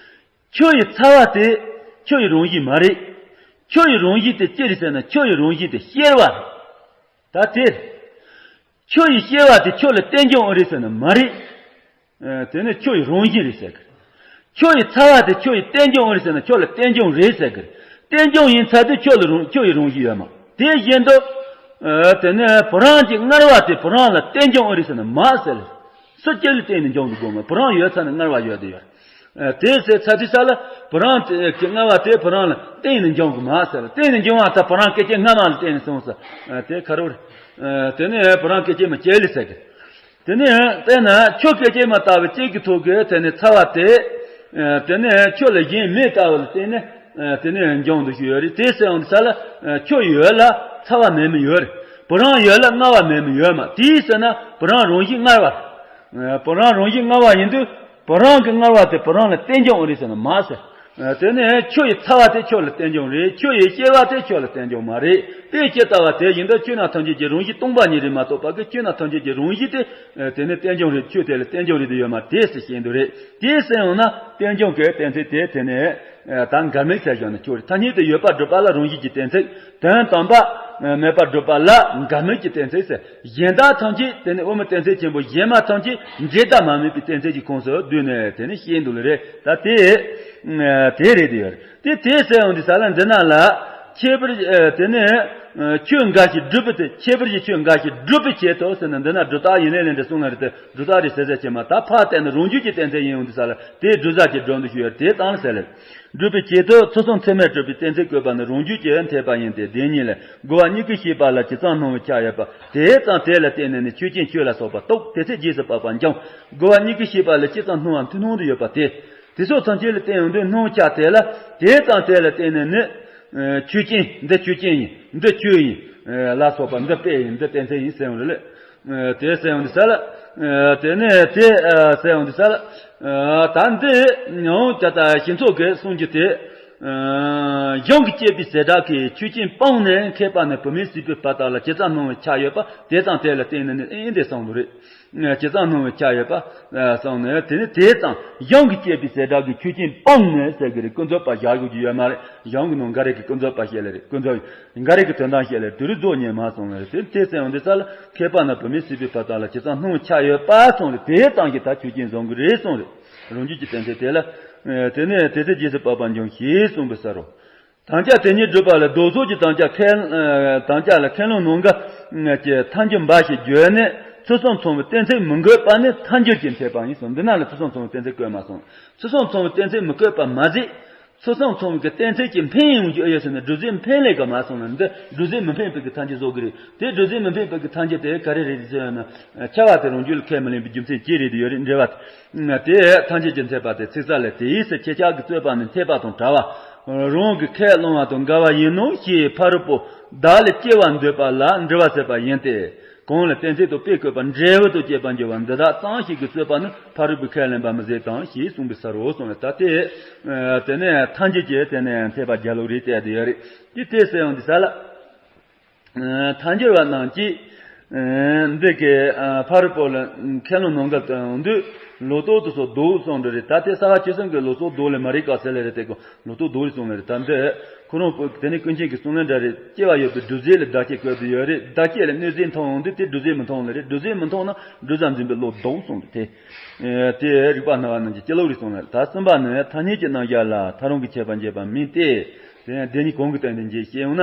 ཆོས་ཀྱི་ཚ་བ་དེ་ཆོས་ཀྱི་རང་བཞིན་མ་རེད། ཆོས་ཀྱི་རང་བཞིན་དེ་ཅི་རེད་ཟེར་ན་ཆོས་ཀྱི་རང་བཞིན་དེ་སྐྱེ་བ་རེད། ད་དེ། ཆོས་ཀྱི་སྐྱེ་བ་དེ་ཆོས་ལ་རྟེན་འབྱུང་ཨང་རེད་ཟེར་ན་མ་རེད། ཨ། དེ་ནི་ཆོས་ཀྱི་རང་བཞིན་རེད་ཟེར་གི། ཆོས་ཀྱི་ཚ་བ་དེ་ཆོས་ཀྱི་རྟེན་འབྱུང་རེད་ཟེར་ན་ཆོས་ལ་རྟེན་འབྱུང་རེད་ཟེར་གི། རྟེན་འབྱུང་ཡིན་ཚར་དུས་ཆོས་ལ་རང་ཆོས་ཀྱི་རང་བཞིན་ཡོད་མ། དེ་བཞིན་དུ། ཨ། དེ་ནི་བུ་རམ་གྱི་མངར་བ་དེ་བུ་རམ་ལ་རྟེན་འབྱུང་རེད་ཟེར་ན་མ་ཟེར། སུ་སྐྱེ་ལ་བརྟེན་ནས་འབྱུང་གི་དགོས་མ། བུ་རམ་ཡོད་ཚར་ན་མངར་བ་ཡོད་དེ་ཡོད། ཨ། དེ་ཟེར་ཚར་དུས་ས་ལ་བུ་རམ་གྱི་མངར་བ་དེ་བུ་རམ་ལ་བརྟེན་ནས་འབྱུང་གི་མ་ཟེར། བརྟེན་ནས་འབྱུང་བ་ད་བུ་རམ་སྐད་ཅིག་མངར་མ་ལ་བརྟེན་ནས་སོང་ཟེར། ཨ། དེ་ཁ་རོ་རེད། ཨ། དེ་ནི་བུ་རམ་སྐད་ཅིག་མ་སྐྱེ་ལ་ཟེར་གི། དེ་ནས་དཔེར་ན་ཆུ་སྐད་ཅིག་མ་ལྟ་བུ་གཅིག་གི་ཐོག་གི་དེ་ནས་ཚ་བ་དེ། དེ་ནས་ཆུ་ལ་གཞན་མེ་ལྟ་བུ་ལ་བརྟེན་ནས་དེ་ནས་འབྱུང་དུ་ཞུགས་ཡོད་རེད། དེ་ཟེར་ཡོང་དུས་ས་ལ་ཆུ་ཡོད་ལ་ཚ་བ་མེད་མི་ཡོད་རེད། བུ་རམ་ཡོད་ལ་མངར་བ་མེད་མི་ཡོད་མ། དེའི་ཟེར་ན་བུ་རམ་རང་བཞིན་མངར་བ། བུ་རམ་རང་བཞིན་མངར་བ་ཡིན་དུས་བུ་རམ་གྱི་མངར་བ་དེ་བུ་རམ་ལ་རྟེན་འབྱུང་རེད་ཟེར་ན་མ་ཟེར། དེ་ནས་ཆུ་ཡི་ཚ་བ་དེ་ཆུ་ལ་རྟེན་འབྱུང་རེད། ཆུ་ཡི་སྐྱེ་བ་དེ་ཆུ་ལ་རྟེན་འབྱུང་མ་རེད། དེ་ཇི་ལྟ་བ་དེ་བཞིན་དུ་ཆོས་རྣམས་ཐམས་ཅད་ཀྱི་རང་བཞིན་སྟོང་པ་ཉིད་རེད་མ་གཏོགས་པ་གི་ཆོས་རྣམས་ཐམས་ཅད་ཀྱི་རང་བཞིན་དེ། དེ་ནི་རྟེན་འབྱུང་རེད། ཆོས་དེ་ལ་རྟེན་འབྱུང་རེད་དུ་ཡོད་མ་རེད་ཟེར་བཤད་འདུག་རེད། དེ་ཟེར་ཡོང་ན་རྟེན་འབྱུང་གི་གཏན་ཚིགས་དེ་དེ་ནས་ད་འགལ་དམིགས་ཟེར་བཞག་ན་ཆོག་རེད། ཐ་སྙད་དུ་ཡོད་པ་སྒྲུབ་པ་ལ་རང་བཞིན་གྱི་གཏན་ཚིགས། དོན་དམ་པ་མེད་པར་སྒྲུབ་པ་ལ་འགལ་དམིགས་ཀྱི་གཏན་ཚིགས་ཟེར། གཞན་དག་ཐམས་ཅད་དེ་ནི་དབུ་མའི་གཏན་ཚིགས་ཆེན་པོ་གཞན་མ་ཐམས་ཅད་འབྲེལ་ཟླ་མ་དམིགས་པའི་གཏན་ཚིགས་ཀྱི་ཁོངས་སུ་བསྡུས་ནས་དེ་ནི་བཤད་འདུག་ལ་རེད། ད་དེ་དེ་རེད་དེ་ཡོད་རེད། དེ་དེ་ཟེར་ཡོང་དུས་ས་ལ་འདི་ན་ལ། ཁྱད་པར་ཨ་དེ་ནས་ཨ་ཆོས་འགའ་ཞིག་སྒྲུབ་པའི་དེ། ཁྱད་པར་གྱི་ཆོས་འགའ་ཞིག་སྒྲུབ་པའི་ཆེད་དུ་ཟེར་ན། འདི་ན་སྒྲུབ་རྟགས་ཡིན་ལས་ལས་འདྲ་གསུངས་ལ་རེད་དེ། སྒྲུབ་རྟགས་རེད་ཟེར་ཟེར་གྱི་མ། ད་ཕར་བལྟས་ན་རང་རྒྱུད་ཀྱི་གཏན་ཚིགས་ཡིན་ཡོང་དུས་ས་ལ། དེའི་སྒྲུབ་བྱ་གྱི་སྒྲུབ་འདུ་ཞུ་ཡོད་དེ་དང་ཟེར་ལེ། སྒྲུབ་པའི་ཆེད་དུ་ཚུལ་གསུམ་ཚད་མས་གྲུབ་པའི་གཏན་ཚིགས་བཀོད་པ་ནི་རང་རྒྱུད་ཀྱི་འཐད་པ་ཡིན་ཏེ། བདེན་གཉིས་ལས། རྒོལ་བ་གཉིས་ཀྱིས་བཤད་པ་ལ་ཇི་ཙམ་སྣང་བའི་ཆ་ཡོད་པ། དེ་ཙམ་དེ་ལ་བརྟེན་ནས་ནི་ཆོས་ཅན་ཆོས་ལ་སོགས་པ་རྟོག་དེ་ཚེ་རྗེས་སུ་དཔག་པ་འབྱུང་། རྒོལ་བ་གཉིས་ཀྱིས་བཤད་པ་ལ་ཇི་ཙམ་སྣང་བ་མཐུན་སྣང་དུ་ཡོད་པ་དེ། དེ་སོགས་ཐམས་ཅད་ལ་བརྟེན་ཡོང་དུས་སྣང་བའི་ཆ་དེ་ལ། དེ་ཙམ་དེ་ལ་བརྟེན་ནས་ནི། ཨ་ཆོས་ཅན། འདི་ཆོས་ཅན་ཡིན། འདི་ཆོས་ཡིན། ཨ་ལ་སོགས་པ། འདི་དཔེ་ཡིན། འདི་གཏན་ཚིགས་ཡིན་ཟེར་ཡོང་རེད་ལེ། ཨ་དེ་ཟེར་ཡོང་དུས་ས་ལ། ཨ་དེ་ནས་དེ་ཨ་ཟེར་ཡོང་དུས་ས་ལ། ཨ་ད་འདི་ཡང་ད་ལྟ་ཞི་འཚོ་གིས་གསུང་རྒྱུ་དེ། ཨ་གཞུང་གིས་བསྐྱེད་པའི་བྱེ་བྲག་གིས་ཆོས་ཅན་སྤངས་ནས། མཁས་པ་ནི་བུད་མེད་སྲིད་པའི་བར་དག་ལ་ཇི་ཙམ་སྣང་བའི་ཆ་ཡོད་པ། དེ་ཙམ་དེ་ལ་བརྟེན་ནས་ནི་ཨེ་འདི་གསུངས་འདུག་རེད། ཇི་ཙམ་སྣང་བའི་ཆ་ཡོད་པ་གསུངས་ནས། དེ་ནི་དེ་ཙམ་གཞུང་གིས་བསྐྱེད་པའི་བྱེ་བྲག་གིས་ཆོས་ཅན་སྤངས་ནས་ཟེར་གི་རེད། ཀུན་རྫོབ་པ་བཞག་དགོས་ཀྱི་ཡོད་མ་རེད། གཞུང་གི་ནང་འགའ་རེ་གིས་ཀུན་རྫོབ་པ་བཤད་ལེ་རེད། ཀུན་རྫོབ་འགའ་རེ་གིས་དོན་དམ་བཤད་ལེ་རེད། དེ་རུ་རྫོགས་ཉེ་མ་གསུངས་ལེ་རེད། དེ་དེ་ཟེར་ཡོང་དུས་ས་ལ། མཁས་པ་ན་བུད་མེད་སྲིད་པའི་བར་དག་ལ་ཇི་ཙམ་སྣང་བའི་ཆ་ཡོད་པ་གསུངས་རེད། དེ་ཙམ་གྱིས་ད་ཆོས་ཅན་བཟུང་གི་རེད་གསུངས་རེད། རང་རྒྱུད་ཀྱི་གཏན་ཚིགས་དེ་ལ། དེ་ནས་དེ་ཚེ་རྗེས་སུ་དཔག་པ་འབྱུང་ཞེས་གསུངས་པའི་ས་རོ། དམ་བཅའ་དེ་ཉིད་སྒྲུབ་པ་ལ་ལྡོག་ཕྱོགས་ཀྱི་དམ་བཅའ་ཁས། ཨ་དམ་བཅའ་ལ་ཁས་བླངས་ནང་འགལ་གྱི་ཐལ་འགྱུར་འབའ་ཞིག་བརྗོད་ནས། ཚུལ་གསུམ་ཚང་བའི་གཏན་ཚིགས་མི་འགོད་པ་ནི་ཐལ་འགྱུར་གྱི་འཐད་པ་ཡིན་གསུངས། འདི་ན་ལ་ཚུལ་གསུམ་ཚང་བའི་གཏན་ཚིགས་བཀོད་མ་སོང་། ཚུལ་གསུམ་ཚང་བའི་གཏན་ཚིགས་མི་བཀོད་པ་མ་ཟད། ཚུལ་གསུམ་ཚང་བའི་གཏན་ཚིགས་ཀྱི་འཕེན་ཡོང་རྒྱུ་ཨེ་ཡོད་ཟེར་ན། སྒྲུབ་བྱེད་འཕེན་ལས་ཀ་མ་སོང་ན། འདི་སྒྲུབ་བྱེད་མི་འཕེན་པའི་གི་ཐལ་འགྱུར་བཟོ་གི་རེད། དེ་སྒྲུབ་བྱེད་མི་འཕེན་པའི་གི་ཐལ་འགྱུར་དེ་ག་རེ་རེད་ཟེར་ན། ཁྱབ་པ་དེ་རང་རྒྱུད་ལ་ཁས་མི་ལེན་པའི་རྒྱུ་མཚན་ཅི་རེད་དེ་ཡོད་རེད། འགྲེལ་བ། དེ་ཐལ་འགྱུར་གྱི་འཐད་པ་སྟེ། ཚིག་གསལ་ལས། དེའི་ཚེ་ཁྱེད་ཅག་གི་རྩོད་པ་ནི་འཐད་པ་དང་བྲལ་བ། རང་གི་ཁས་བླངས་པ་དང་འགལ་བ་ཡིན་ནོ་ཞེས་ཕ་རོལ་པོ་བདག་ལས་སྐྱེ་བར་འདོད་པ་ལ་འགྲེལ་བ་ཟེར་བ་ཡིན་ཏེ། གང་ལ་གཏན་ཚིགས་དང་དཔེ་བཀོད་པ་འབྲས་བུ་དང་བཅས་པར་འགྱུར་བ་འདི་དག་ཙམ་ཞིག་གི་རྩོད་པ་ནི་ཕ་རོལ་པོས་ཁས་ལེན་པ་མི་བྱེད་དང་ཞེས་གསུངས་པའི་ས་རོ་གསུངས་ལ། ད་དེ་དེ་ནས་ཐལ་འགྱུར་གྱི་དེ་ནས་འཐད་པ་རྒྱལ་ལུགས་རེད་བསྟན་དེ་ཡོད་རེད། དེ་དེ་ཟེར་ཡོང་དུས་ས་ལ། ཐལ་འགྱུར་བ་རྣམས་ཀྱིས་འདི་གའི་ཕ་རོལ་པོ་ལ་ཁས་བླངས་ནང་འགལ་དུ་ཡོང་དུས། ལོག་རྟོག་དེ་ཚོ་ལྡོག་གསུངས་འདི་རེད། ད་དེ་རྩ་བ་ཆོས་གསུམ་གྱི་ལོག་རྟོག་ལྡོག་ལས་མ་རིག་པ་ཟེར་ལེ་རེད། དེ་ཀོ་ལོག་རྟོག་ལྡོག་ལས་གསུངས་ལེ་རེད། ད་འདི་ཁོ་རང་པོ་དེ་ནི་ཀུན་མཁྱེན་གྱི་གསུང་ལན་འདྲ་རེད། སྐྱེ་བ་ཡོད་པའི་སྒྲུབ་བྱེད་ལ་བདག་སྐྱེ་བཀོད་དེ་ཡོད་རེད། བདག་སྐྱེ་ལ་གནོད་བྱེད་མཐོང་ཡོང་དུས་དེ་སྒྲུབ་བྱེད་མི་མཐོང་ལེ་རེད། སྒྲུབ་བྱེད་མི་མཐོང་ན་སྒྲུབ་བྱ་འཛིན་པའི་བློ་ལྡོག་གསུངས་འདི་དེ། དེ་རིགས་པ་སྨྲ་བ་རྣམས་ཀྱི་སྤྱི་ལོག་རེད་གསུངས་ལེ། ད་གསུམ་པ་ནི་ཐ་སྙད་ཀྱི་རྣམ་གཞག་ལ་ཐལ་རང་གི་ཁྱད་པར་འབྱེད་པ་མིན་ཏེ། དེ་ནི་དེ་ཉིད་གང་གི་སྟེང་དུ་འབྱེད་ཅེས་ཡོང་ན།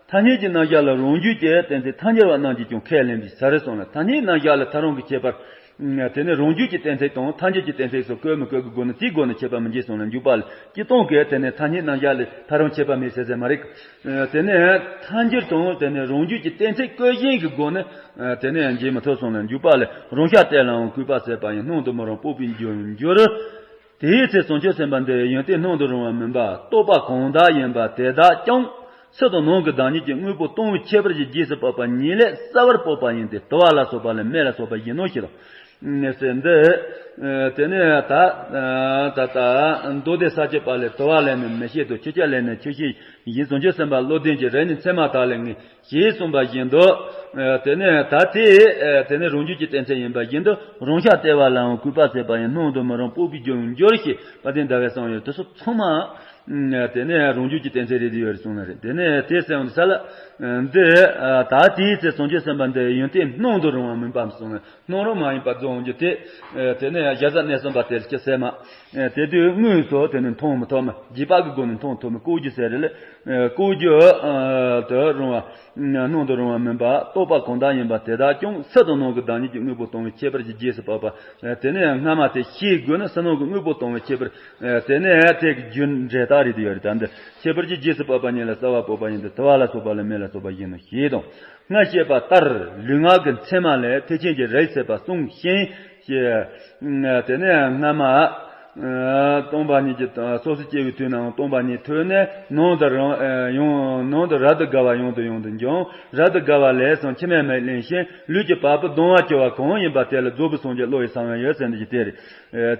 ཐ་སྙད་ཀྱི་རྣམ་གཞག་ལ་རང་རྒྱུད་ཀྱི་གཏན་ཚིགས་ཐལ་འགྱུར་བ་རྣམས་ཀྱིས་ཀྱང་ཁས་ལེན་པའི་ས་རེད་གསུངས་ལ། ཐ་སྙད་རྣམ་གཞག་ལ་ཐལ་རང་གི་ཁྱད་པར། དེ་ནི་རང་རྒྱུད་ཀྱི་གཏན་ཚིགས་དང་ཐལ་འགྱུར་གྱི་གཏན་ཚིགས་སུ་བཀོད་མི་བཀོད་ཀྱི་སྒོ་ནས་དེའི་སྒོ་ནས་ཁྱད་པར་མི་འབྱེད་གསུངས་ལ། འཇུག་པ་ལ་སྤྱིར་བཏང་གི་དེ་ནི་ཐ་སྙད་རྣམ་གཞག་ལས་ཐལ་རང་ཁྱད་པར་མེད་ཟེར་ཟེར་མ་རེད། དེ་ནི་ཐལ་འགྱུར་དང་དེ་ནི་རང་རྒྱུད་ཀྱི་གཏན་ཚིགས་བཀོད་བཞིན་གྱི་སྒོ་ནས་དེ་ནི་འབྱེད་མི་ཐུབ་གསུངས་ལ། འཇུག་པ་ལ་རང་ཤར་དེ་ལའང་གུས་པ་ཟད་པ་ཡིས་སྣང་དུ་མི་རུང་སྤོབས་པའི་རྒྱུར་འགྱུར། དེའི་ཚེ་བྱང་ཆུབ་སེམས་དཔའ་འདི་ཡོན་ཏན་སྣང་དུ་རུང་བ་མིན་པ་རྟོགས་པ་གང་དག་ཡིན་པ་དེ་དག་ཀྱང་ཚུལ་དང་ནང་གི་བདག་ཉིད་ཀྱི་དངོས་པོ་སྟོང་པའི་ཁྱད་པར་གྱིས་རྗེས་སུ་དཔག་པ་ཉིད་ལས་གསལ་བར་སྤོབས་པ་ཡིན་ཏེ། དུ་བ་ལ་སོགས་པ་ལས་མེ་ལ་སོགས་པ་བཞིན་ནོ་ཞེས་དང་། ཟེར་འདི། དེ་ནས་ད་ད་ལྟ་མདོ་སྡེ་ས་བཅད་པ་ལས། དུ་བ་ལས་ནི་མེ་ཤེས་དང་། ཆོས་ཅན་ལས་ནི་ཆོས་ཤེས་བཞིན། བྱང་ཆུབ་སེམས་དཔའ་བློ་ལྡན་གྱི་རིགས་ནི་མཚན་མ་དག་ལས་ངེས། ཞེས་གསུངས་པ་བཞིན་དུ། དེ་ནས་ད་དེ་དེ་ནས་རང་རྒྱུད་ཀྱི་གཏན་ཚིགས་ཡིན་པ་བཞིན་དུ། རང་ཤར་དེ་བ་ལའང་གུས་པ་ཟད་པ་ཡིས་སྣང་དུ་མི་རུང་སྤོབས་པའི་རྒྱུར་འགྱུར་ཞེས་དཔལ་ལྡན་ཟླ་བས་གསུངས་ཡོད། དེ་ཚོ་ཚང་མ་དེ་ནས་རང་རྒྱུད་ཀྱི་གཏན་ཚིགས་རེད་དེ་ཡོད་རེད་གསུངས་ནི་རེད། དེ་ནས་དེ་གསུངས་ས་ལ། འདི་ད་དེའི་ཚེ་བྱང་ཆུབ་སེམས་དཔའ་འདི་ཡོན་ཏན་སྣང་དུ་རུང་བ་མིན་པ་གསུངས་ནས། སྣང་རུང་མ་ཡིན་པ་རྫོགས་འོང་རྒྱུ་དེ། དེ་ནས་གཞལ་བྱ་གནས་གསུམ་པ་དེ་སྐྱེ་ཚད་མ། དེ་དུས་དངོས་སུ་དེ་ནི་མཐོང་མི་ཐུབ་མོད། རྗེས་དཔག་གི་སྒོ་ནས་མཐོང་ཐུབ་མོད། ལྐོག་གྱུར་ཟེར་རེད་ལ། ལྐོག་གྱུར་དུ་རུང་བ། སྣང་དུ་རུང་བ་མིན་པ་རྟོགས་པ་གང་དག་ཡིན་པ་དེ་དག་ཀྱང་ཚུལ་དང་ནང་གི་བདག་ཉིད་ཀྱི་དངོས་པོ་སྟོང་པའི་ཁྱད་པར་གྱིས་རྗེས་སུ་དཔག་པ། དེ་ནས་སྔ་མ་དེ་ཤེས་དགོས་ན་ཕྱི་ནང་གི་དངོས་པོ་སྟོང་པའི་ཁྱད་པར། དེ་ནས་དེ་གི་རྒྱུ་འབྲས་རྟགས་རེད་དེ་ཡོད་རེད། ད་འདི་ཁྱད་པར་གྱིས་རྗེས་སུ་དཔག་པ་ཉིད་ལ་གསལ་བར་སྤོབས་པ་ཡིན་ཏེ། དུ་བ་ལ་སོགས་པ་ལས་མེ་ལ་སོགས་པ་བཞིན་ནོ་ཞེས་དང་། སྔར་བཤད་པ་ལྟར་ལུས་ངག་གི་མཚན་མ་ལས་ཐེག་ཆེན་གྱི་རིགས་ཟད་པ་གསུངས་ཤིང་། ཞེས། དེ་ནས་སྔ་མ། སྟོང་པ་ཉིད་ཀྱི་སོ་སོ་སྐྱེ་བོའི་དུས་ནའང་སྟོང་པ་ཉིད་ཐོས་ནས་ནང་དུ་རང་ཡང་ནང་དུ་རབ་ཏུ་དགའ་བ་ཡང་དུ་ཡང་དུ་འབྱུང་། རབ་ཏུ་དགའ་བ་ལས་སམ་མཆི་མས་མིག་བརླན་ཞིང་ལུས་ཀྱི་བ་སྤུ་ལྡང་བར་གྱུར་པ་གང་ཡིན་པ་དེ་ལ་རྫོགས་པའི་སངས་རྒྱས་བློ་ཡི་གསང་བ་ཡོད་ཟེར་འདི་ཀྱི་དེ་རེད།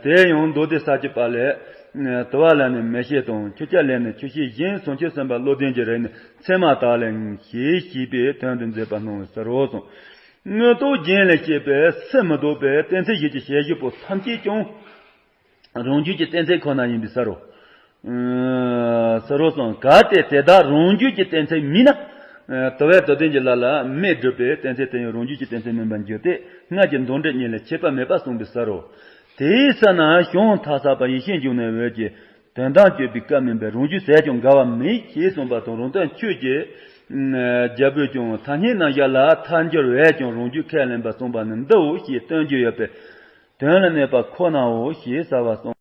དེ་ཡང་མདོ་སྡེ་ས་བཅད་པ་ལས། དུ་བ་ལས་ནི་མེ་ཤེས་དང་། ཆོས་ཅན་ལས་ནི་ཆོས་ཤེས་བཞིན། བྱང་ཆུབ་སེམས་དཔའ་བློ་ལྡན་གྱི་རིགས་ནི་མཚན་མ་དག་ལས་ངེས་ཞེས་བཤད་པའི་དོན་དུ་མཛད་པ་སྣང་བའི་ས་རོ་གསུངས། དངོས་རྟོགས་རྒྱན་ལས་བཤད་པའི་སུ་མི་ལྡོག་པའི་གཏན་ཚིགས་བཞི་གི་ཞལ་བཞི་པོ་ཐམས་ཅད་ཀྱང་རང་རྒྱུད་ཀྱི་གཏན་ཚིགས་ཁོ་ན་ཡིན་པའི་ས་རོ། ས་རོ་གསུངས། གལ་ཏེ་དེ་དག་རང་རྒྱུད་ཀྱི་གཏན་ཚིགས་མིན་ན། དུ་བས་དུ་ལྡན་གྱི་ལ་ལ་མེས་བསྒྲུབས་པའི་གཏན་ཚིགས་དེ་ཡང་རང་རྒྱུད་ཀྱི་གཏན་ཚིགས་མིན་པར་འགྱུར་ཏེ། སྔར་གྱི་མདོ་འགྲེལ་གཉིས་ལས་ཁྱད་པར་མེད་པར་གསུངས་པའི་ས་རོ། དེའི་ས་ན་བྱང་མཐའ་ས་པ་ཡེ་ཤེས་འབྱུང་གནས་འོད་ཀྱི། དོན་དམ་དཔྱོད་པའི་སྐབས་མིན་པས། རང་རྒྱུད་ཟད་ཀྱང་འགལ་བ་མེད་ཞེས་གསུངས་པ་དང་། རང་དོན་ཆོས་ཀྱི་རྒྱལ་པོས་ཀྱང་ཐ་སྙད་རྣམ་གཞག་ལ་ཐལ་འགྱུར་བས་ཀྱང་རང་རྒྱུད་ཁས་ལེན་པར་གསུངས་པ་ནི་འདིའོ་ཞེས་སྟོན་རྒྱུ་ཡོད་པས། དོན་ལ་གནས་པ་ཁོ་ནའོ་ཞེས་ཟབ་པར་གསུངས།